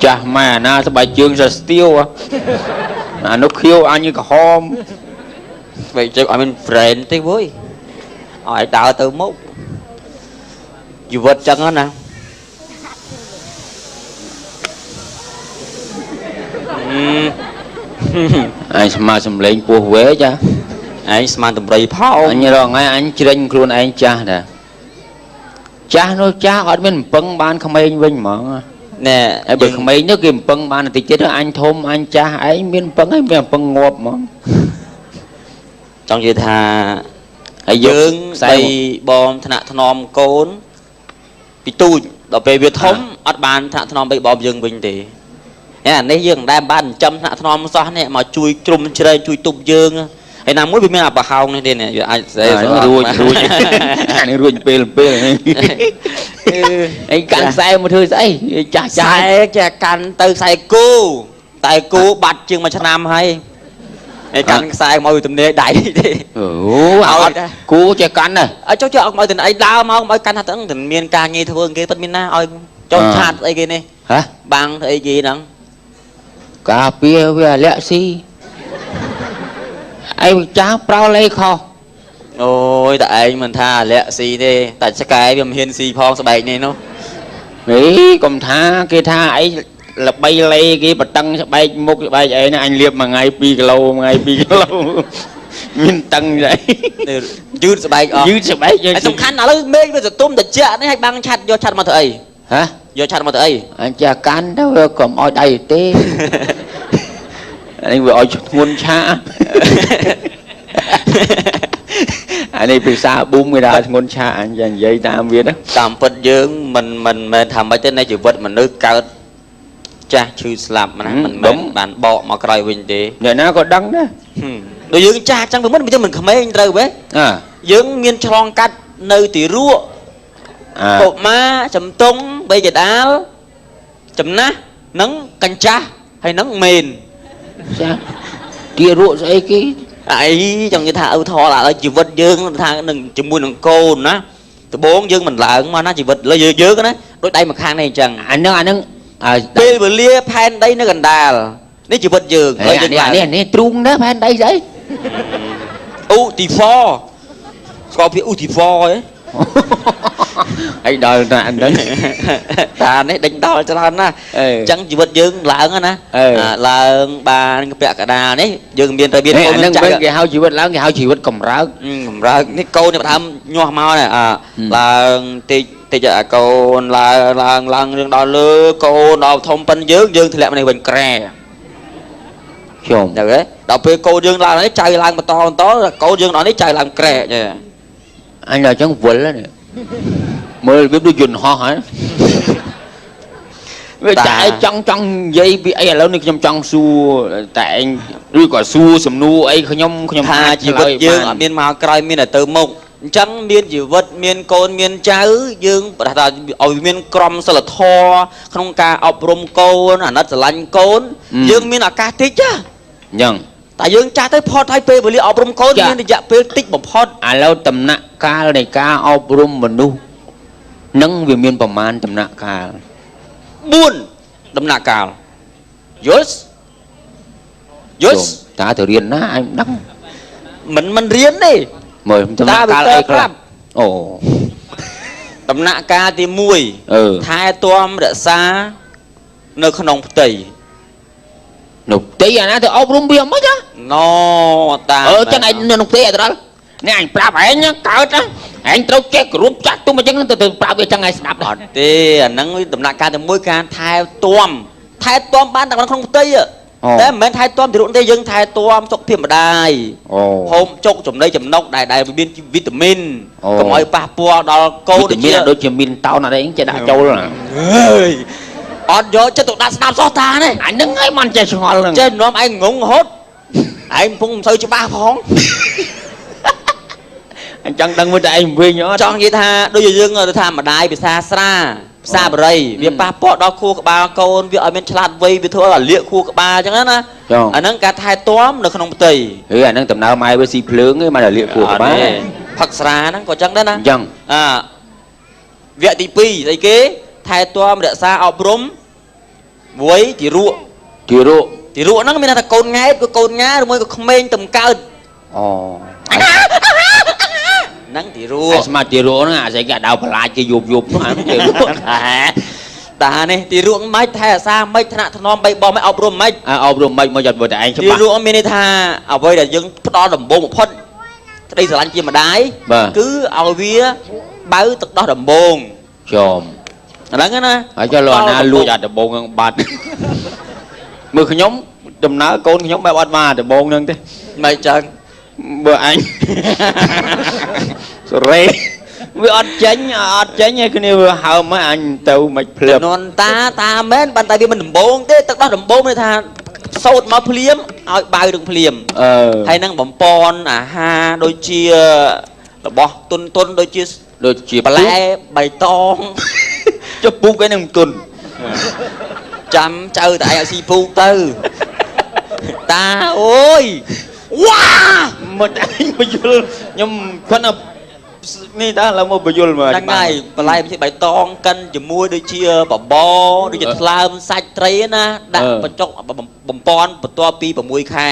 ចាស់ម៉ែអាណាស្បែកជើងសស្ទៀវអានោះខៀវអញក្រហមស្បែកជើងអត់មាន friend ទេវើយឲ្យដើរទៅមុខជីវិតចឹងណាអញស្មើសំលេងពោះវែកឯងស្មានតម្រៃផោអញរងថ្ងៃអញជ្រិញខ្លួនឯងចាស់ដែរចាស់នោះចាស់អត់មានអំពឹងបានក្មេងវិញហ្មងណែហើយបើក្មេងនោះគេអំពឹងបានបន្តិចទៀតអញធំអញចាស់ឯងមានអំពឹងហើយមានអំពឹងងាប់ហ្មងចង់និយាយថាហើយយើងបីបងថ្នាក់ថ្នមកូនពីទូចដល់ពេលវាធំអត់បានថ្នាក់ថ្នមបីបងយើងវិញទេអានេះយើងមិនដែលបានចិញ្ចឹមថ្នាក់ថ្នមសោះនេះមកជួយជ្រុំជ្រែងជួយទប់យើងហើយណាមួយវាមានអាប្រហោងនេះទេនេះវាអាចស្អីរួចរួចអានេះរួចពេលពេលអីកាន់ខ្សែមកធ្វើស្អីចាស់ចាស់ចេះកាន់ទៅខ្សែគោតែគោបាត់ជាងមួយឆ្នាំហើយឯកាន់ខ្សែមកវាទំនេរដៃទេអូអត់គោចេះកាន់ណាឲ្យចុះចុះឲ្យទៅអីដើរមកឲ្យកាន់ថាទៅមានការងារធ្វើគេពិតមានណាឲ្យចុះឆាតស្អីគេនេះហ៎បាំងធ្វើអីគេហ្នឹងការពារវាលាក់ស៊ីឯងចាស់ប្រោលេខុសអូយតែឯងមិនថាលាក់ស៊ីទេតែឆ្កែវាមិនហ៊ានស៊ីផងស្បែកនេះនោះហីកុំថាគេថាអីល្បីលេគេបតឹងស្បែកមុខស្បែកអីណាអញលាបមួយថ្ងៃ2គីឡូមួយថ្ងៃ2គីឡូមានតឹងស្អីយឺតស្បែកអស់យឺតស្បែកសំខាន់ឥឡូវមេឃវាសតុំតិចនេះឲ្យបាំងឆាត់យកឆាត់មកធ្វើអីហ៎យកឆាត់មកធ្វើអីអញចាកាន់ទៅវាកុំឲ្យដៃទេអានេះវាឲ្យធ្ងន់ឆាអានេះភាសាប៊ូមគេថាធ្ងន់ឆាអញចានិយាយតាមវាណាតាមពិតយើងមិនមិនមែនថាម៉េចទេในជីវិតមនុស្សកើតចាស់ឈឺស្លាប់ណាមិនមែនបានបកមកក្រោយវិញទេអ្នកណាក៏ដឹងដែរដូចយើងចាស់ចឹងមិនយើងមិនក្មេងត្រូវទេយើងមានឆ្លងកាត់នៅទីរក់កុមារចំតុងបីកដាលចំណាស់និងកញ្ចាស់ហើយនឹងមេនចាទីរក់ស្អីគេអីចង់និយាយថាឧទាហរណ៍ឥឡូវជីវិតយើងថានឹងជាមួយនឹងកូនណាដំបូងយើងមិនឡើងមកណាជីវិតលើយើងណាដូចដៃម្ខាងនេះអញ្ចឹងអាហ្នឹងអាហ្នឹងពេលវេលាផែនដីនៅកណ្ដាលនេះជីវិតយើងហើយយើងនេះនេះទ្រូងណាផែនដីស្អីឧទីហ្វស្គាល់ពាក្យឧទីហ្វហ៎អីដល់ណាហ្នឹងតានេះដេញដល់ច្រើនណាស់អញ្ចឹងជីវិតយើងឡើងណាឡើងបានពាក់កដាលនេះយើងមានតែមានកូនចាស់គេហៅជីវិតឡើងគេហៅជីវិតកម្រើកកម្រើកនេះកូននេះដើមញាស់មកនេះឡើងតិចតិចអាកូនឡើងឡើងឡើងរឿងដល់លើកូនដល់ធំប៉ុនយើងយើងធ្លាក់មកនេះវិញក្រែខ្ញុំចឹងហ៎ដល់ពេលកូនយើងឡើងនេះចៅឡើងបន្តបន្តកូនយើងដល់នេះចៅឡើងក្រែចេះអញដល់អញ្ចឹងវល់នេះមើលវាដូចយន្តហោះហើយវាតែចង់ចង់និយាយពីអីឥឡូវនេះខ្ញុំចង់សួរតែឯងឬក៏សួរសំណួរអីខ្ញុំខ្ញុំថាជីវិតយើងអត់មានមកក្រោយមានតែទៅមុខអញ្ចឹងមានជីវិតមានកូនមានចៅយើងថាឲ្យមានក្រមសីលធម៌ក្នុងការអប់រំកូនអាណិតស្រឡាញ់កូនយើងមានឱកាសតិចណាអញ្ចឹងតែយើងចាស់ទៅផុតហើយពេលវេលាអប់រំកូនមានរយៈពេលតិចបំផុតឥឡូវដំណាក់កាលនៃការអប់រំមនុស្សនឹងវាមានប្រមាណដំណាក់កាល4ដំណាក់កាលយល់យល់តាទៅរៀនណាអញមិនដឹងមិនរៀនទេមើលដំណាក់កាលអីខ្លះអូដំណាក់កាលទី1ថែទាំរក្សានៅក្នុងផ្ទៃនៅផ្ទៃអាណាទៅអប់រំវាមិនហ៎ណតាចឹងឯងនៅក្នុងផ្ទៃអត់ដល់នេះអញប្រាប់ឯងកើតឯងត្រូវចេះគោរពចាស់ទុំអញ្ចឹងទៅប្រាប់វាចឹងឯងស្ដាប់អត់ទេអាហ្នឹងដំណាក់កាលទី1ការថែទាំថែទាំបានតែក្នុងផ្ទៃតែមិនមែនថែទាំទីរុនទេយើងថែទាំសុខភាពម្ដាយហូបចុកចំណីចំណុកដែលមានវីតាមីនកុំឲ្យប៉ះពាល់ដល់កូនដូចជាមីនតោនអត់អីចេះដាក់ចូលអើយអត់យកចិត្តទុកដាក់ស្ដាប់សោះតានេះអាហ្នឹងឯងមិនចេះឆ្ងល់ហ្នឹងចេះនាំឯងងងរហូតឯងកំពុងមិនសូវច្បាស់ផងអញ្ចឹងដឹងមើលតែឯងវិញអត់ចង់និយាយថាដូចយើងទៅថាម្ដាយភាសាស្រាភាសាបរិយវាប៉ះពាល់ដល់ខួរក្បាលកូនវាឲ្យមានឆ្លាតវៃវាធ្វើឲ្យលាកខួរក្បាលអញ្ចឹងណាអាហ្នឹងការថែទាំនៅក្នុងផ្ទៃហេអាហ្នឹងដំណើរម៉ែវាស៊ីភ្លើងឯងមកលាកខួរក្បាលផឹកស្រាហ្នឹងក៏អញ្ចឹងដែរណាអញ្ចឹងអាវគ្គទី2ស្អីគេថែទាំរក្សាអប់រំ វ័យទារក ទារក ទារកហ្នឹងមានន័យថាកូនង៉ែតក៏កូនងាឬមួយក៏ក្មេងទំកើត អូ ហ្នឹងទារក អាស្មាទារកហ្នឹងអាស្អីគេដៅបន្លាចគេយប់យប់ហ្នឹងអាទារក តានេះទារកមិនថែអាសាមិនថ្នាក់ថ្នមបីបងមិនអប់រំមិន អប់រំមិនមកចាត់បើតែឯងច្បាស់ ទារកមានន័យថាអ្វីដែលយើងផ្ដល់ដំបូងបំផុតក្តីស្រឡាញ់ជាម្ដាយគឺឲ្យវាបើទឹកដោះដំបូង ចំ ហ្នឹងណា ហើយចុះលោកអាណាលួចអាដំបូងហ្នឹងបាត់មើលខ្ញុំដំណើរកូនខ្ញុំបែបអត់មកដំបូងហ្នឹងទេ មិនចឹង បើអញសេរីវាអត់ចេញអត់ចេញឯគ្នាវាហើមអញទៅមិនភ្លាម នន់តាតាមែនប៉ុន្តែវាមិនដំបងទេទឹកដោះដំបងនេះថាសូត្រមកភ្លាមឲ្យបៅនឹងភ្លាម អឺ ហើយនឹងបំពន់អាហារដូចជារបស់ទុនទុនដូចជា ដូចជា បន្លែបៃតង ចុះពូកឯនឹងទុន ចាំចៅតែឯងឲ្យស៊ីពូកទៅតាអូយវ៉ា មកឯងបញ្យលខ្ញុំគាត់ណានេះតាឡើយមកបញ្យលមក ហ្នឹងហើយបន្លែជាបៃតងកិនជាមួយដូចជាបបរដូចជាថ្លើមសាច់ត្រីណាដាក់បញ្ចុកបំពន់បន្ទាប់ពី6ខែ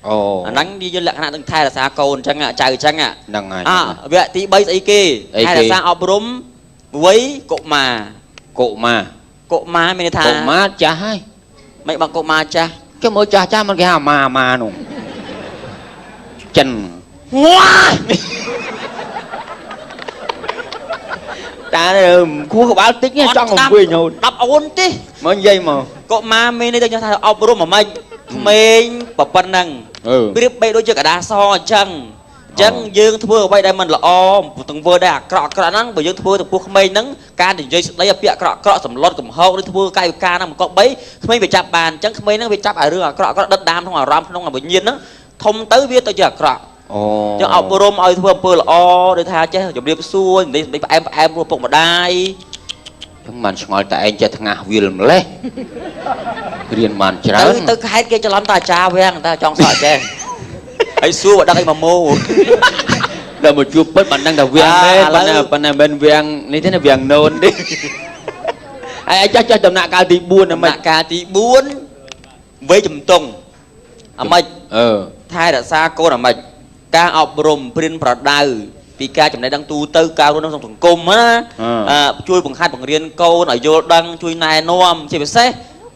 អូ អាហ្នឹងវាយលក្ខណៈនឹងថែរក្សាកូនអញ្ចឹងចៅអញ្ចឹង ហ្នឹងហើយ អវគ្គទី3ស្អីគេថែរក្សាអប់រំវ័យកុមារ កុមារ កុមារមានន័យថា កុមារចាស់ហើយ មិនបើកុមារចាស់ ចុះមើលចាស់ចាស់មិនគេហៅអាម៉ាអាម៉ានោះចិន វ៉ា តាគួរក្បាលតិចចង់អង្គុយញោត 10អូនទេ មកនិយាយមក កុមារមានន័យទៅថាអប់រំអាម៉េចក្មេងប៉ុណ្ណឹងប្រៀបបីដូចជាកដាសអញ្ចឹងអញ្ចឹងយើងធ្វើអ្វីដែលមិនល្អទង្វើដែលអាក្រក់អាក្រក់ហ្នឹងបើយើងធ្វើទៅពោះក្មេងហ្នឹងការនិយាយស្ដីឲ្យពាក្យអាក្រក់អាក្រក់សម្លុតកំហុសឬធ្វើកាយវិការហ្នឹងមកកបីក្មេងវាចាប់បានអញ្ចឹងក្មេងហ្នឹងវាចាប់ឲ្យរឿងអាក្រក់អាក្រក់ដិតដាមក្នុងអារម្មណ៍ក្នុងវិញ្ញាណហ្នឹងធំទៅវាទៅជាអាក្រក់ អូ ចឹងអប់រំឲ្យធ្វើអំពើល្អដូចថាចេះជម្រាបសួរនិយាយផ្អែមផ្អែមព្រោះពុកម្ដាយ ចឹងបានឆ្ងល់តែឯងចេះថ្ងាសវាលម្លេះរៀនបានច្រើន ទៅខេត្តគេច្រឡំតាអាចារ្យវាំងតាចង់សក់ចេះហើយសួរបើដឹងអីមកម៉ូ ដល់មកជួបពិតបានដឹងថាវាំងមែនប៉ុន្តែប៉ុន្តែមិនវាំងនេះទេណាវាំងណូនទេហើយចាស់ចាស់ដំណាក់កាលទី4 ដំណាក់កាលទី4វ័យជំទង់អាម៉េច អឺ ថែរក្សាកូនអាម៉េចការអប់រំព្រានប្រដៅពីការចំណេះដឹងទូទៅការរស់នៅក្នុងសង្គមណាជួយបង្ហាត់បង្រៀនកូនឲ្យយល់ដឹងជួយណែនាំជាពិសេស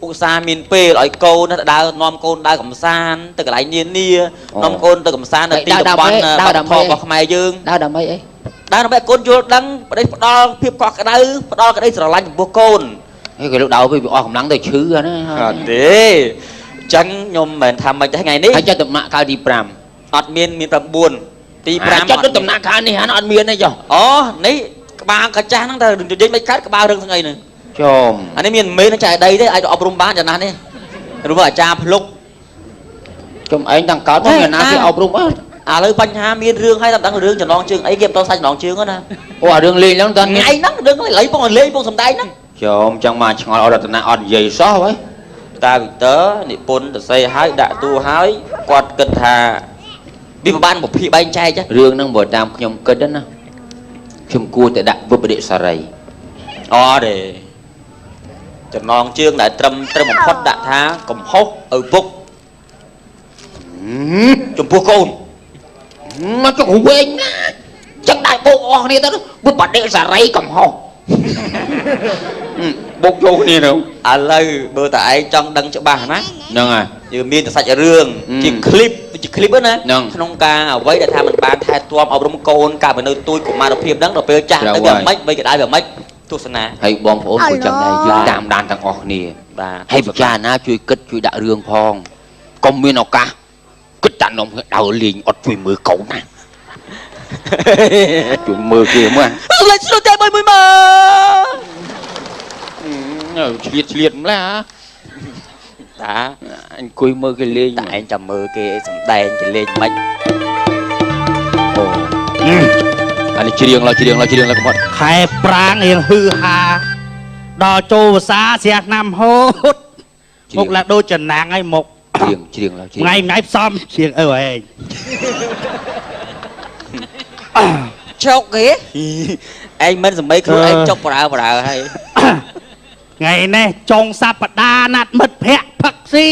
ឧស្សាហ៍មានពេលឲ្យកូនដើរនាំកូនដើរកំសាន្តទៅកន្លែងនានានាំកូនទៅកំសាន្តនៅទីតំបន់ធម៌របស់ខ្មែរយើង ដើរដើម្បីអី ដើរដើម្បីកូនយល់ដឹងប្តីផ្ដល់ភាពកក់ក្ដៅផ្ដល់ក្តីស្រឡាញ់ចំពោះកូន ហេគេលោកដើរវិញវាអស់កម្លាំងទៅឈឺណា អត់ទេអញ្ចឹងខ្ញុំមិនមែនថាមិនទេថ្ងៃនេះ ហើយចាស់ដំណាក់កាលទី5 អត់មានមាន9ទី5 ចុះដំណាក់កាលនេះហានអត់មានទេចុះ អូនេះក្បាលកាចាស់ហ្នឹងតែនិយាយមិនកើតក្បាលរឿងស្អីហ្នឹង ចំ អានេះមានមេនឹងចែកដីទេអាចអប់រំបានចំណាស់នេះឬមកអាចារ្យភ្លុក ចំឯងតាំងកើតមកមានណាគេអប់រំអត់ ឥឡូវបញ្ហាមានរឿងហើយតែដឹងរឿងចំណងជើងអីគេមិនតសាច់ចំណងជើងណា អូអារឿងលេងហ្នឹងតើ ថ្ងៃហ្នឹងរឿងលេងពងលេងពងសំដែងហ្នឹង ចំចង់មកឆ្ងល់អរតនាអត់និយាយសោះហ៎ តាវីទ័រនិពន្ធសរសេរហើយដាក់តួហើយគាត់គិតថាវាប្របានពភាបែងចែក រឿងហ្នឹងបើតាមខ្ញុំគិតណាខ្ញុំគួរតែដាក់វិបរិសារី អត់ទេចំណងជើងដែលត្រឹមត្រឹមបំផុតដាក់ថាកំហុសឪពុកចំពោះកូន មកចុះវែងណាចឹងដាក់បោកអស់គ្នាទៅវិបរិសារីកំហុសបោកចូលគ្នាទៅ ឥឡូវបើតើឯងចង់ដឹងច្បាស់ណា ហ្នឹងហើយ យើងមានតែសាច់រឿងជាคลิปជាคลิปណាក្នុងការអ្វីដែលថាมันបានថែទាំអប់រំកូនកាលពីនៅទូចកុមារភាពហ្នឹងដល់ពេលចាស់ទៅវាមិនបីកដៅវាមិនទស្សនា ហើយបងប្អូនក៏ចឹងដែរយើងតាមដានទាំងអស់គ្នា បាទ ហើយពិចារណាជួយគិតជួយដាក់រឿងផងកុំមានឱកាសគិតតែនំដើរលេងអត់ជួយមើលកូនណាជួយមើលគេមើល លេចស្លូតតែមួយមួយមក ឆ្លៀតឆ្លៀតម្ល៉េះ តា អង្គុយមើលគេលេង តាឯងចាំមើលគេសំដែងគេលេងមិន អូអានេះច្រៀងឡើយច្រៀងឡើយច្រៀងឡើយកំហត់ ខែប្រាងរៀងហឺហាដល់ចូលវសាស្រាឆ្នាំហូតមុខឡាដូចចំណាំងហើយមុខ ច្រៀងច្រៀងឡើយច្រៀង ថ្ងៃថ្ងៃផ្សំច្រៀងអើឯង ចុកគេឯងមិនសមីខ្លួនឯងចុកប្រើប្រើហើយ ថ្ងៃនេះចុងសប្តាហ៍ណាត់មិត្តភក្តិផឹកស៊ី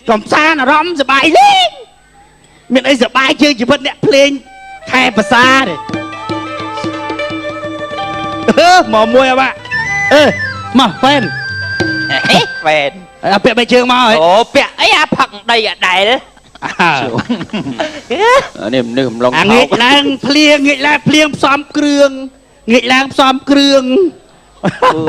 កំសាន្តអារម្មណ៍សប្បាយលេងមានអីសប្បាយជាងជីវិតអ្នកភ្លេងខែភាសាទេមកមួយអើបាក់អេមកហ្វេនហ្វេនអើពាក់បីជើងមកហ៎អូពាក់អីអាផឹកដីអាដែលនេះមនុស្សកំឡុងអាងាកឡើងភ្លៀងងាកឡើងភ្លៀងផ្សំគ្រឿងងាកឡើងផ្សំគ្រឿងអូ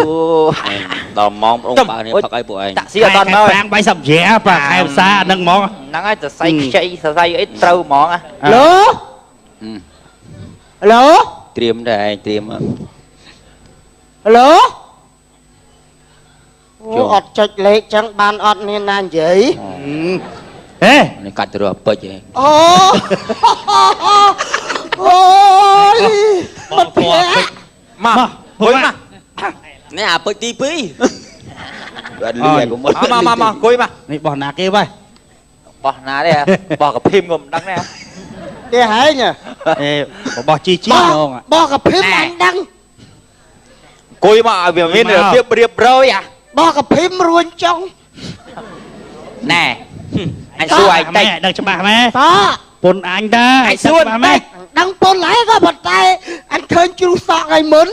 ដល់ម៉ោងបងបើនេះផឹកអីពួកឯងតាក់ស៊ីអត់ដល់មកប្រាំងបាយសំជាបាទខែភាសាហ្នឹងហ្មងហ្នឹងហើយសរសៃខ្ចីសរសៃអីត្រូវហ្មងឡូឡូត្រៀមដែរឯងត្រៀមឡូអូអត់ចុចលេខចឹងបានអត់មានណានិយាយហេនេះកាត់ទៅរកពេជ្រហ៎អូអូយមិត្តភក្តិមកអង្គុយមកនេះអាពេជ្រទី2អត់លឺឯងកុំមកមកមកអង្គុយមកនេះបោះណាគេបាយបោះណាទេបោះកភីមក៏មិនដឹងដែរទេហែងអេបោះជីជីហ្មងបោះកភីមអញដឹងអង្គុយមកឲ្យវាមានរបៀបរៀបរយអាបោះកភីមរួញចុងណែអញសួរឯងតិចដឹងច្បាស់ម៉ែតពុនអញដែរអញសួរម៉ែដឹងពុនហើយក៏ប៉ុន្តែអញឃើញជ្រុះសក់ឲ្យមុន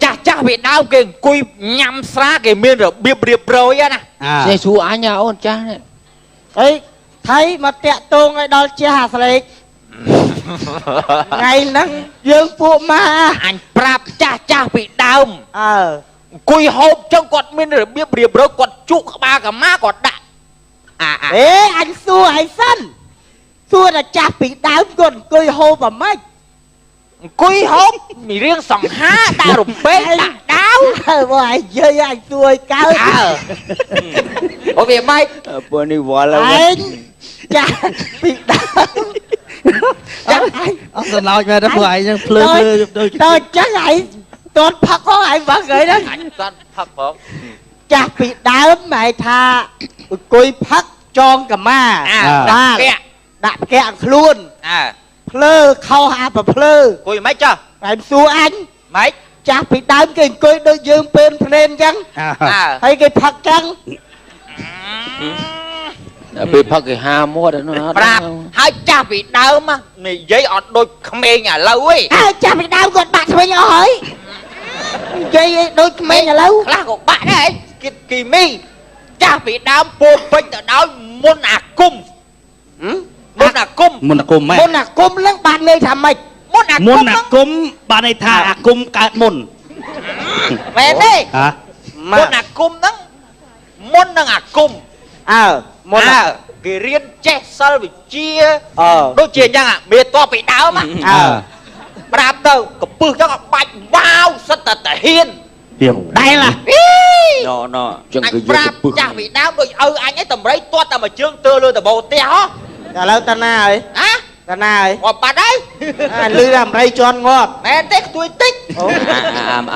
ចាស់ចាស់វាដើមគេអង្គុយញ៉ាំស្រាគេមានរបៀបរៀបរយណានេះសួរអញអូនចាស់នេះអីថៃមកតាក់ទងឲ្យដល់ជះអាស្លេកថ្ងៃហ្នឹងយើងពួកម៉ាអញប្រាប់ចាស់ចាស់ពីដើមអើអង្គុយហូបចឹងគាត់មានរបៀបរៀបរយគាត់ជក់ក្បាលកាម៉ាគាត់ដាក់អេអញសួរឲ្យសិនសួរតែចាស់ពីដើមគាត់អង្គុយហូបអាម៉េចអង្គុយហូបមានរឿងសង្ហាដាក់រំពេចដាក់ដាវបើឯងយាយអញសួរឲ្យកើតអូវាម៉េចពួកនេះវល់ហើយឯងចាស់ពីដើមចាស់ឯងអត់សំណោចមែនទេពួកឯងហ្នឹងភ្លើភ្លើដូចតើចឹងឯងតន់ផឹកហងឯងវឹកអីហ្នឹងអញតន់ផឹកផងចាស់ពីដើមហៅថាអង្គុយផឹកចងកម្មាដាក់ពាក់ដាក់ផ្កាក់ខ្លួនភ្លើខោអាប្រភ្លើអង្គុយមិនចុះឯងសួរអញម៉េចចាស់ពីដើមគេអង្គុយដូចយើងពេលភ្នែនអញ្ចឹងហើយគេផឹកចឹងដល់ពេលផឹកគេហាមាត់នោះប្រាប់ហើយចាស់ពីដើមនិយាយអត់ដូចក្មេងឥឡូវទេអើចាស់ពីដើមគាត់បាក់ឆ្វេងអស់ហើយនិយាយអីដូចក្មេងឥឡូវខ្លះក៏បាក់ដែរគិតគីមីចាស់ពីដើមពោពេញទៅដោយមុនអាគមមុនអាគមមុនអាគមម៉េចមុនអាគមហ្នឹងបានន័យថាម៉េចមុនអាគមមុនអាគមបានន័យថាអាគមកើតមុនមែនទេមុនអាគមហ្នឹងមុននឹងអាគមអើមុនគេរៀនចេះសិលវិជ្ជាដូចជាអញ្ចឹងមេតបពីដើមអើប្រាប់ទៅកពឹសចឹងអត់បាច់វ៉ាវសិតតែតាហ៊ានដែលណាណណចឹងគឺយកកពឹសចាស់ពីដើមដូចឪអញឯងតម្រៃទាត់តែមួយជើងទើលើដបោផ្ទះហ៎ឥឡូវតាណាហើយហ៎តាណាហើយងាប់បាត់ហើយអាលឺថាតម្រៃជន់ងាប់មែនទេខ្ទួយតិចអូ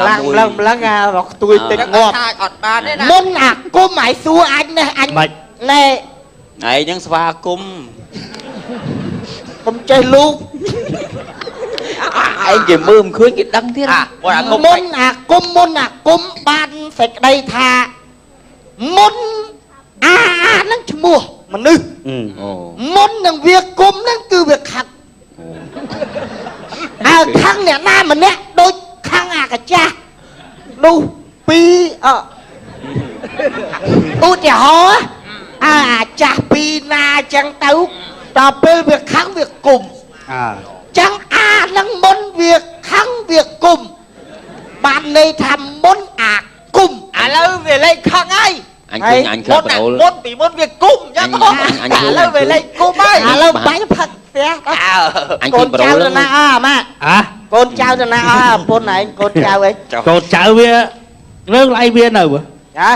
ឡើងឡើងឡើងអាខ្ទួយតិចងាប់អត់បានទេណាមុនអាគុំឲ្យសួរអញនេះអញណែឯងហ្នឹងស្វាគមកុំចេះលូកឯងគេមើលមិនឃើញគេដឹងទៀតមុនអាគុំមុនអាគុំបានសេចក្តីថាមុនអាហ្នឹងឈ្មោះមនុស្សមុននឹងវាគុំហ្នឹងគឺវាខឹងអើខឹងអ្នកណាម្នាក់ដូចខឹងអាកាចាស់នោះពីរឧទាហរណ៍អាចាស់ពីរណាចឹងទៅដល់ពេលវាខឹងវាគុំចឹងអានឹងមុនវាខឹងវាគុំបានន័យថាមុនអាគុំឥឡូវវាលេងខឹងហើយអញឃើញអញឃើញប្អូនមុនពីមុនវាគុំចឹងឥឡូវវាលេងគុំហើយឥឡូវបាញ់ផឹកផ្ទះអញឃើញប្អូនទៅណាអើម៉ាក់កូនចៅទៅណាអើប្រពន្ធឯងកូនចៅអីកូនចៅវារឿងឡៃវានៅចា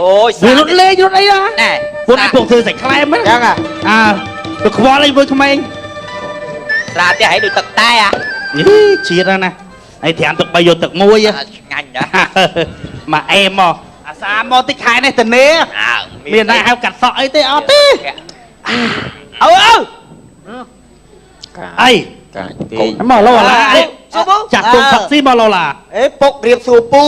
អូយវារត់លេងរត់អីណាពួកឯងពុកធ្វើសាច់ក្លែមហ្នឹងចឹងអើទៅខ្វល់អីមួយក្មេងស្រាផ្ទះឯងដូចទឹកតែអានេះជាតិណាហើយត្រាំទឹកបីយកទឹកមួយឆ្ងាញ់ណាស់មកអេមកអាសាមកតិចខែនេះតនេមានណាហៅកាត់សក់អីទេអត់ទេអើអើអីមកឡូឡាចាក់ទុំផឹកស៊ីមកឡូឡាអេពុករៀបសួរពូ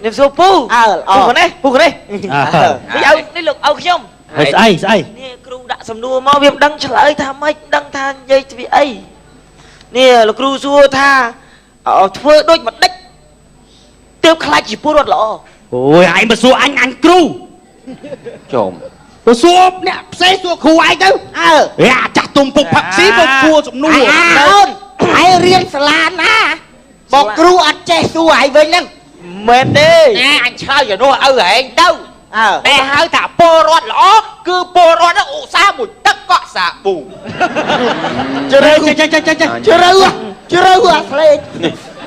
នេះសួរពូ អើល្អ ពូនេះពូនេះនេះឲ្យនេះលោកឲ្យខ្ញុំ ហើយស្អីស្អី នេះគ្រូដាក់សំណួរមកវាមិនដឹងឆ្លើយថាម៉េច ដឹងថានិយាយពីអីនេះ។ លោកគ្រូសួរថាធ្វើដូចម្ដេចទើបខ្លាចជាពលរដ្ឋល្អ? អូយឯងមកសួរអញ អញគ្រូ ចូលទៅសួរអ្នកផ្សេង សួរគ្រូឯងទៅ។ អើហេអាចាស់ទុំពុកផឹកស៊ីមកសួរសំណួរ អូនឯងរៀនសាលាណា បើគ្រូអត់ចេះសួរឯងវិញហ្នឹង មែនទេ ណែ អញឆ្លើយជំនួសឪឯងទៅ។ អើ តែហៅថាពលរដ្ឋល្អ គឺពលរដ្ឋឧស្សាហ៍មួយទឹកកក់សាប៊ូ ជ្រៅ ចេះចេះចេះចេះ ជ្រៅជ្រៅអាស្លេក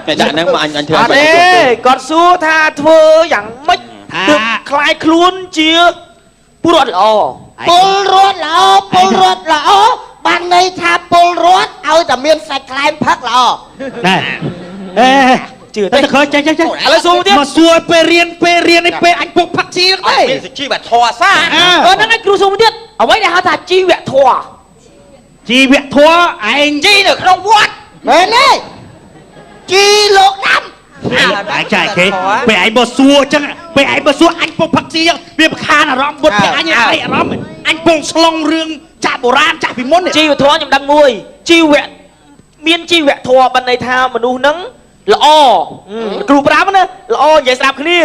តែដាក់ហ្នឹងមកអញ អញធ្វើ អត់ទេ។ គាត់សួរថាធ្វើយ៉ាងម៉េចទើបខ្លាយខ្លួនជាពលរដ្ឋល្អ? ពលរដ្ឋល្អ ពលរដ្ឋល្អបានន័យថាពលរដ្ឋឲ្យតែមានសាច់ក្លែមផឹកល្អ ណែអេ ជឿទេ តែឃើញចេះចេះចេះ ឥឡូវសួរទៀត មកសួរពេលរៀន ពេលរៀននេះ ពេលអញពុកផឹកស៊ីហ្នឹងទេ មានសុជីវធម៌សា អឺហ្នឹងឯង។ គ្រូសួរទៀត អ្វីដែលហៅថាជីវធម៌? ជីវធម៌ឯង ជីនៅក្នុងវត្ត មែនទេ ជីលោកដាំ ឯងចាគេ ពេលឯងមកសួរអញ្ចឹង ពេលឯងមកសួរអញពុកផឹកស៊ីអញ្ចឹង វាប្រខានអារម្មណ៍បុតពេលអញឯង អារម្មណ៍អញពងស្លងរឿងចាស់បុរាណចាស់ពីមុន។ ជីវធម៌ខ្ញុំដឹងមួយ ជីវៈមានជីវធម៌បានន័យថាមនុស្សហ្នឹងល្អ គ្រូប្រាប់ណា ល្អនិយាយស្រាប់គ្នា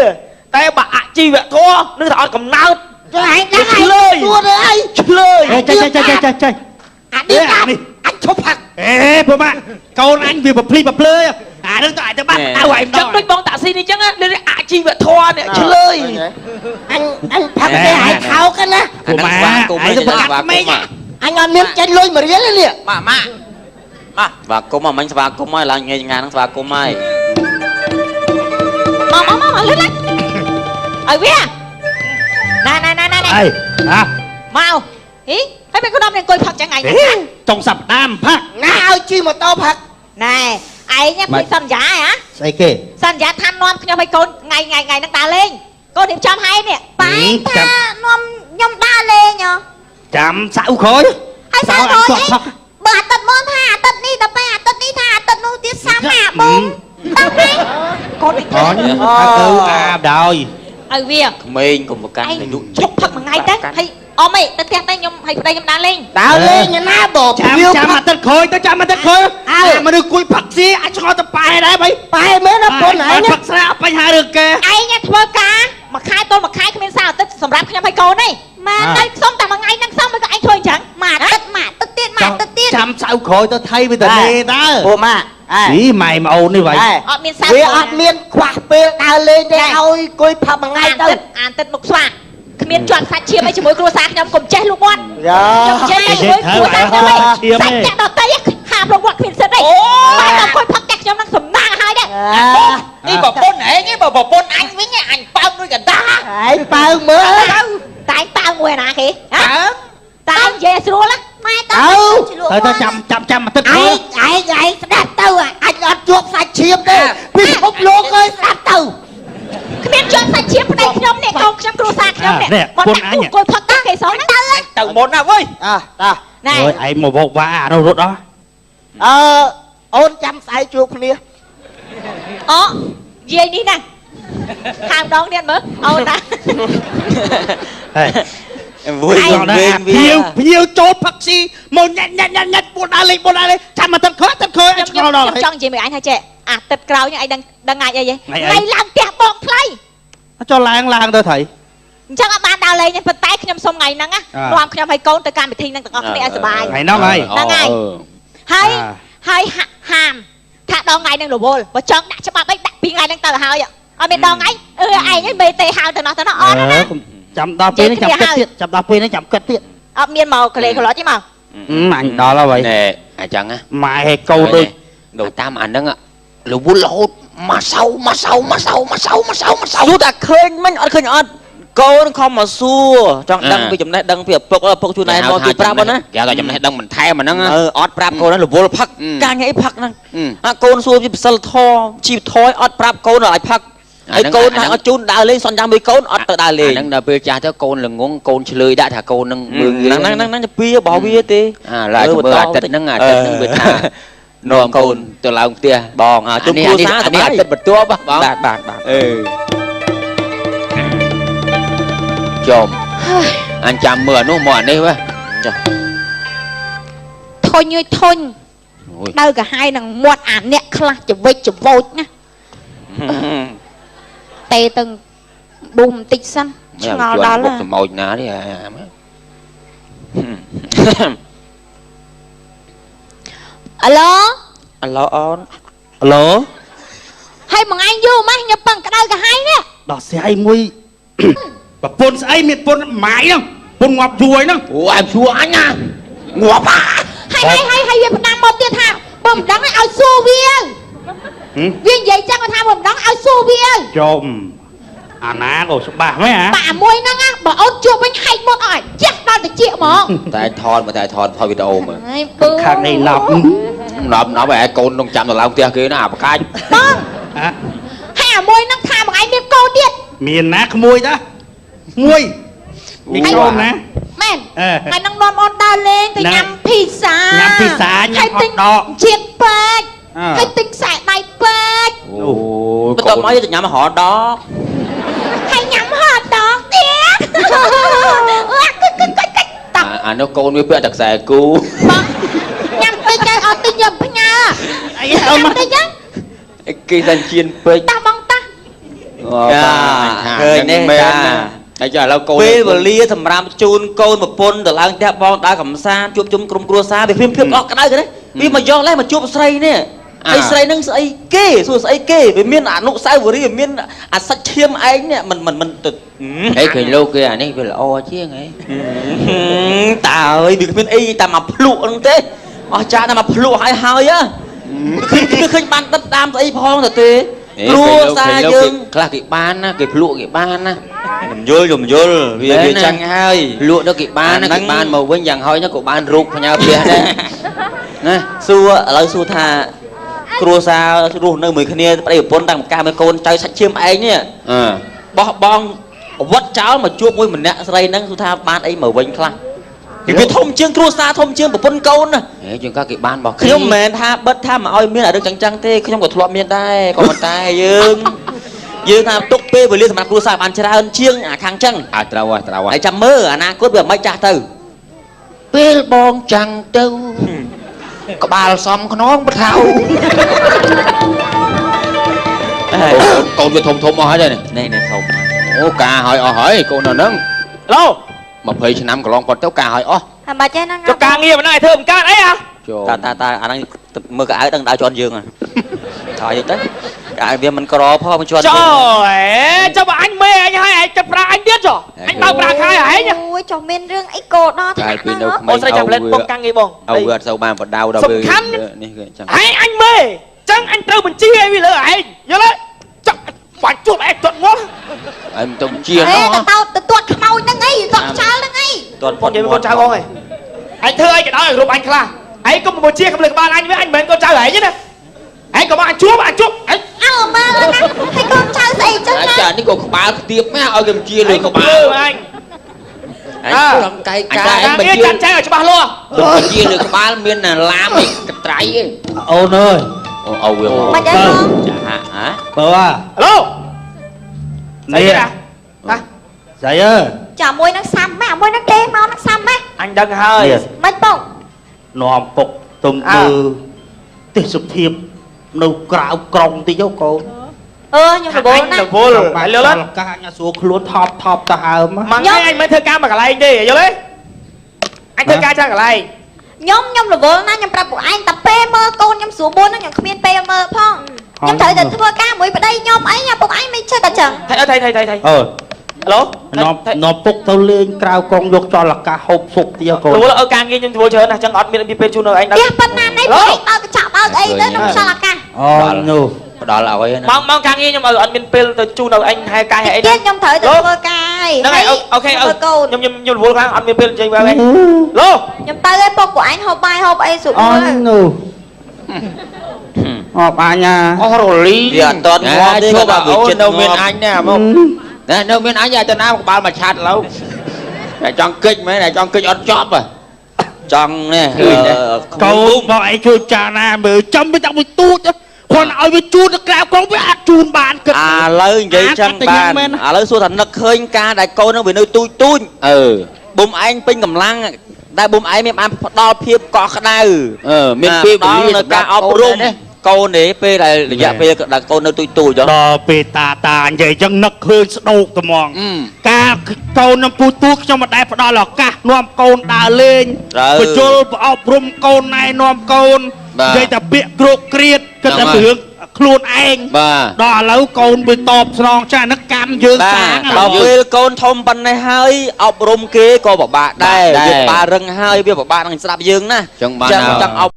តែបើអជីវធម៌នឹងថាអត់កំណើត ចុះឯងដឹងឯងសួរទៅអី ឆ្លើយ ចេះចេះចេះចេះចេះ អានេះអញឈប់ផឹក អេព្រមកូនអញវាប្រភ្លីប្រភ្លើអានឹងទៅអាចទៅបាត់ដៅឯង ចឹងដូចបងតាក់ស៊ីនេះចឹង នេះអជីវធម៌នេះឆ្លើយ អញអញផឹកទេឯងថោកណា អាហ្នឹងស្វាគមន៍ ឯងទៅប្រកាសក្មេង អញអត់មានចេញលុយមួយរៀលទេនេះ ម៉ាម៉ា ម៉ាស្វាគមន៍មិញ ស្វាគមន៍ហើយឡើងថ្ងៃហ្នឹងស្វាគមន៍ហើយ មកមកមកលឿនឡើងឲ្យវាណែណែណែណែ អីហ៎ មកហីហើយមិនខ្ញុំអង្គុយផឹកចឹងឯង ចុងសប្តាហ៍ផឹក ណាឲ្យជិះម៉ូតូផឹក ណែឯងភ្លេចសន្យាហ៎ ស្អីគេ សន្យាថានាំខ្ញុំឲ្យកូនថ្ងៃថ្ងៃថ្ងៃហ្នឹងដើរលេង កូនរៀបចំហើយនេះ បែថានាំខ្ញុំដើរលេងហ៎ ចាំសៅក្រោយ ហើយសៅក្រោយអី បើអាទិត្យមុនថាអាទិត្យនេះ ដល់ពេលអាទិត្យនេះថាអាទិត្យនោះទៀត សាំអាប៊ុំដល់ពេល កូននេះ អញទៅអាបដោយ ឲ្យវា ក្មេងកុំប្រកាន់អាយុ ឈប់ផឹកមួយថ្ងៃទៅ ហើយអមអីទៅផ្ទះទៅ ខ្ញុំឲ្យប្តីខ្ញុំដើរលេង ដើរលេងណា បើ ចាំចាំអាទិត្យក្រោយទៅ ចាំអាទិត្យក្រោយ អើមនុស្សគួយផឹកស៊ីអាចឆ្ងល់ទៅប៉ែដែរ បើប៉ែមែនណា ប៉ុនឯងផឹកស្រាបញ្ហារឿងគេ ឯងធ្វើការមួយខែទល់មួយខែ គ្មានសៅអាទិត្យសម្រាប់ខ្ញុំឲ្យកូនទេ ម៉ែ តែសុំតែមួយថ្ងៃហ្នឹងសុំ មិនក៏ឯងធ្វើអញ្ចឹង មួយអាទិត្យ មួយអាទិត្យទៀត មួយអាទិត្យទៀត ចាំសៅក្រោយទៅថៃវាទៅនេតើ ពូម៉ា អីម៉ែប្អូននេះវ៉ៃ អត់មានសៅ វាអត់មានខ្វះពេលដើរលេងទេ ឲ្យគួយផឹកមួយថ្ងៃទៅ អានទឹកមុខស្វាគ្មានជាប់សាច់ឈាមអីជាមួយគ្រួសារខ្ញុំ កុំចេះលូកមាត់ យ៉ា ខ្ញុំចេះតែជាមួយគ្រួសារខ្ញុំឯង សាច់អ្នកដតីហាមលូកមាត់គ្មានសិទ្ធិទេ តែដល់គួយផឹកតែខ្ញុំនឹងសំណាងហើយដែរ នេះប្រពន្ធឯង បើប្រពន្ធអញវិញអញប៉ើងដូចកណ្ដា ឯងប៉ើងមើល តែងប៉ើងមួយណាគេហ៎ តែនិយាយស្រួលណា ម៉ែតើ ទៅទៅចាំចាំចាំអាទិត្យ ឯងឯងឯងស្ដាប់ទៅ អញអត់ជាប់សាច់ឈាមទេ ពិភពលោកអើយស្ដាប់ទៅ គ្មានជាប់សាច់ឈាមប្តីខ្ញុំនេះ កូនខ្ញុំ គ្រួសារខ្ញុំនេះ មកដាក់គួយផឹកគេសោះហ្នឹង ទៅទៅមុនណាវើយ អើតា ណែ អូយឯងមកវោកវ៉ាអានោះរត់អស់ អើអូនចាំស្អែកជួបគ្នា អូយាយនេះណាហាមដងទៀតមើលអូនណា ហេ វិញវិញ ភ្ញៀវភ្ញៀវចូលផឹកស៊ីមកញ៉ាត់ញ៉ាត់ញ៉ាត់ញ៉ាត់ ពួនដើរលេង ពួនដើរលេង ចាំអាទិត្យក្រោយ អាទិត្យក្រោយអញឆ្ងល់ដល់ ខ្ញុំចង់និយាយមួយអញថាចេះ អាទិត្យក្រោយនេះឯងដឹងដឹងថ្ងៃអីហ៎ ថ្ងៃឡើងផ្ទះបងថ្លៃ ចុះឡើងឡើងទៅថៃ អញ្ចឹងអត់បានដើរលេងទេ ប៉ុន្តែខ្ញុំសុំថ្ងៃហ្នឹងនាំខ្ញុំឲ្យកូនទៅកម្មវិធីហ្នឹងទាំងអស់គ្នាឲ្យសប្បាយ ថ្ងៃហ្នឹងហើយ ហ្នឹងហើយ ហើយហើយហាមថាដល់ថ្ងៃហ្នឹងរវល់ បើចង់ដាក់ច្បាប់អីដាក់ពីថ្ងៃហ្នឹងទៅហើយ អត់មានដល់ថ្ងៃអឺឯងឯងមេទេហៅទៅណោះទៅណោះអត់ណា ចាំដល់ពេលនេះចាំគិតទៀត ចាំដល់ពេលនេះចាំគិតទៀត អត់មានមកកលេក្លត់ទេមក អញដល់ហើយ ណែអញ្ចឹងណា ម៉ែឲ្យកូនដូច ដូចតាមអាហ្នឹងរវល់រហូតមកសៅមកសៅមកសៅមកសៅមកសៅមកសៅ សួរតែឃើញមិញអត់ឃើញអត់ កូនខំមកសួរចង់ដឹងពីចំណេះដឹងពីឪពុក ឪពុកជួយណែនាំជួយប្រាប់ណា គេថាចំណេះដឹងបន្ថែមអាហ្នឹង អឺអត់ប្រាប់កូនរវល់ផឹកការងារអីផឹកហ្នឹង អាកូនសួរពីសិលធម៌ជីវធម៌ អត់ប្រាប់កូនឲ្យផឹក ហើយកូនថាអត់ជូនដើរលេង សន្យាមួយកូនអត់ទៅដើរលេង អាហ្នឹងដល់ពេលចាស់ទៅកូនល្ងង កូនឆ្លើយដាក់ថាកូននឹងមើលងាយហ្នឹងហ្នឹងហ្នឹងពីរបស់វាទេ អាឡើយមើលអាទិត្យហ្នឹង អាទិត្យហ្នឹងវាថានាំកូនទៅឡើងផ្ទះ បងជុំគ្រួសារ នេះអាទិត្យបន្ទាប់បង បាទបាទបាទ អឺ ចំអញចាំមើលអានោះមកអានេះវ៉េ ចា ធុញអើយធុញដៅកាហាយនឹងមាត់អាអ្នកខ្លះចវិចចវោចណាទេទៅប៊ូបន្តិចសិនឆ្ងល់ដល់ពុកសម្ោចណានេះអាមអាឡូអាឡូអូនអាឡូហើយមួយថ្ងៃយូរម៉េះខ្ញុំពឹងក្តៅកាហាយនេះដោះស្រាយមួយប្រពន្ធស្អីមានប្រពន្ធម៉ាយហ្នឹងប្រពន្ធងាប់យួរហ្នឹងអូអែមសួរអញណាងាប់ហើយហើយហើយវាផ្ដាំមកទៀតថាបើមិនដឹងឲ្យសួរវាវានិយាយចឹងថាបើមិនដឹងឲ្យសួរវាចំអាណាក៏ច្បាស់មែនហ៎បាក់មួយហ្នឹងបើអូនជួបវិញហែកមុនអត់ចេះដល់តិចហ្មងតែថតមកតែថតវីដេអូមើលខាងនេះណប់ណប់ណប់ឯកូននឹងចាំទៅឡើងផ្ទះគេណាអាបកាច់បងហើយអាមួយហ្នឹងថាមួយថ្ងៃមានកូនទៀតមានណាក្មួយតាមួយមានកូនណាមែនថ្ងៃហ្នឹងនាំអូនដើរលេងទៅញ៉ាំភីសាញ៉ាំភីសាញ៉ាំហត់ដកជាតិពេជ្រហើយទិញខ្សែដៃពេជ្រអូយបន្ទាប់មកទៅញ៉ាំហត់ដកហើយញ៉ាំហត់ដកទៀតអានោះកូនវាពាក់តែខ្សែគូបងញ៉ាំតិចហើយអត់ទិញយកផ្ញើអីអត់តិចហ្នឹងគេតែជៀនពេកតាបងតាឃើញនេះមែនហើយចុះឥឡូវកូនពេលវេលាសម្រាប់ជូនកូនប្រពន្ធទៅឡើងផ្ទះបងដើរកំសាន្តជួបជុំក្រុមគ្រួសារវាភាពភាពអស់ក្តៅគេវាមកយកលេសមកជួបស្រីនេះហើយស្រីនឹងស្អីគេសួរស្អីគេវាមានអនុស្សាវរីយ៍វាមានអាសាច់ឈាមឯងនេះមិនមិនមិនទៅហេឃើញលោកគេអានេះវាល្អជាងហីតើអើយវាគ្មានអីតែមកភ្លក់ហ្នឹងទេអស់ចាតែមកភ្លក់ហើយហើយគឺឃើញបានដិតតាមស្អីផងទៅទេគ្រួសារយើងខ្លះគេបានណាគេភ្លក់គេបានណាខ្ញុំយល់ខ្ញុំយល់វាចឹងហើយភ្លក់ទៅគេបានណាគេបានមកវិញយ៉ាងហើយក៏បានរូបផ្ញើផ្ទះដែរណាសួរឥឡូវសួរថាគ្រួសាររស់នៅមួយគ្នាប្តីប្រពន្ធតាំងកាមួយកូនចៅសាច់ឈាមឯងនេះបោះបង់វត្តចោលមកជួបមួយម្នាក់ស្រីហ្នឹងសួរថាបានអីមកវិញខ្លះវាធំជាងគ្រួសារធំជាងប្រពន្ធកូនណាជាងកាគេបានរបស់ខ្ញុំមិនមែនថាបិទថាមកឲ្យមានអារឿងចឹងចឹងទេខ្ញុំក៏ធ្លាប់មានដែរក៏ប៉ុន្តែយើងថាទុកពេលវេលាសម្រាប់គ្រួសារបានច្រើនជាងអាខាងចឹងអើត្រូវហើយត្រូវហើយចាំមើលអនាគតវាមិនចាស់ទៅពេលបងចាំងទៅក្បាលសំខ្នងបថៅកូនវាធំធំអស់ហើយនេះនេះធំអូការហើយអស់ហើយកូននៅហ្នឹងឡូ20ឆ្នាំកន្លងផុតទៅការហើយអស់ហើយបាច់ទេហ្នឹងចុះការងារមិនដែរធ្វើមិនកើតអីហ៎តាតាតាអាហ្នឹងមើលកៅអៅដឹងដៅជន់យើងហ៎ថយទៅកៅអៅវាមិនក្រផងមិនជន់ចុះហេចុះបើអញមេអញហើយឯងចិត្តប្រាអញទៀតចុះអញបើប្រាខែឯងអូយចុះមានរឿងអីកោដល់ថ្នាក់ហ្នឹងអូស្រីចាំលេនពុកកាំងឯងបងអូវាអត់សូវបានបដៅដល់ពេលនេះគេចឹងឯងអញមេចឹងអញត្រូវបញ្ជាឲ្យវាលើឯងយល់ទេចុះបាច់ជួបឯងទាត់ងាប់ឯងមិនទៅជាណោះទៅទាត់ខ្មោចហ្នឹងអីទាត់ខ្យល់ហ្នឹងអីទាត់ផុតនិយាយកូនចៅបងឯងឯងធ្វើអីក៏ដោយឲ្យរូបអញខ្លះឯងកុំមកជាកំលើក្បាលអញវិញអញមិនមែនកូនចៅឯងទេណាឯងក៏មកអញជួបអញជួបឯងអើមើលណាហើយកូនចៅស្អីចឹងណាចានេះក៏ក្បាលខ្ទាបណាឲ្យគេជាលើក្បាលអញអញចង់កែកាឯងបញ្ជាចាត់ចែងឲ្យច្បាស់លាស់បញ្ជាលើក្បាលមានឡាមឯកត្រៃឯងអូនអើយអូវាមកមិនអីបងចាហ៎បើឡូនេះហ៎ស្អីអើចាមួយនឹងសាំម៉ែមួយនឹងទេមកនឹងសាំម៉ែអញដឹងហើយមិនបងនាំពុកទុំមើលទេសភាពនៅក្រៅក្រុងតិចកូនអឺខ្ញុំរវល់ណារវល់ហើយលល់កាអញសួរខ្លួនថប់ថប់ទៅហើមមួយថ្ងៃអញមិនធ្វើការមួយកន្លែងទេយល់ទេអញធ្វើការច្រើនកន្លែងខ្ញុំរវល់ណាខ្ញុំប្រាប់ពួកឯងតែពេលមើលកូនខ្ញុំស្រួលបួនហ្នឹងខ្ញុំគ្មានពេលមើលផងខ្ញុំត្រូវតែធ្វើការមួយប្តីខ្ញុំអីពួកឯងមិនចេះតែចឹងថៃថៃថៃថៃថៃអឺឡូនាំពុកទៅលេងក្រៅក្រុងយកចលកាហូបស៊ុបទៀតកូនរវល់ឲ្យការងារខ្ញុំធ្វើច្រើនណាស់ចឹងអត់មានពេលជូននៅឯងដល់ផ្ទះប៉ុណ្ណានេះបើកញ្ចក់បើកអីទៅក្នុងចលកាអូនោះផ្ដល់ឲ្យណាម៉ោងការងារខ្ញុំឲ្យអត់មានពេលទៅជូននៅឯងហែកាយហែអីទៀតខ្ញុំត្រូវទៅធ្វើការហ្នឹងហើយអូខេខ្ញុំខ្ញុំខ្ញុំរវល់ខ្លាំងអត់មានពេលនិយាយវិញឡូខ្ញុំទៅឲ្យពុកពួកឯងហូបបាយហូបអីស្រួលអូនោះអបអញអស់រលីវាអត់តងាប់ទេក៏វាចិត្តនៅមានអញណាមកណានៅមានអញឲ្យទៅណាក្បាលមួយឆាត់ឡូវតែចង់គិចមែនតែចង់គិចអត់ចប់ហ៎ចង់នេះកូនបងឯងជួយចាណាមើលចាំវាតាំងពីទូច គាត់ឲ្យវាជូនទៅក្រៅក្រុងវាអត់ជូនបានគិត ឥឡូវនិយាយចឹងបានឥឡូវសួរថានឹកឃើញការដែលកូននឹងវានៅទូចទូចប៊ុំឯងពេញកម្លាំងតែប៊ុំឯងមានបានផ្ដល់ភាពកក់ក្ដៅ មានពេលវេលា នៅការអប់រំកូនទេពេលដែលរយៈពេលដែលកូននៅទូចទូចដល់ពេលតាតានិយាយចឹងនឹកឃើញស្ដោកត្មងការកូននឹងទូទូខ្ញុំមិនដែលផ្ដល់ឱកាសនាំកូនដើរលេងបញ្ជុលអប់រំកូនណែនាំកូននិយាយតែពាក្យគ្រោកគ្រៀតគិតតែពីរឿងខ្លួនឯងដល់ឥឡូវកូនវាតបស្នងចាស់ហ្នឹងកម្មយើងសាងដល់ពេលកូនធំប៉ុណ្ណេះហើយអប់រំគេក៏ពិបាកដែរវាបារឹងហើយវាពិបាកនឹងស្ដាប់យើងណា ចឹងបាន ចង់អប់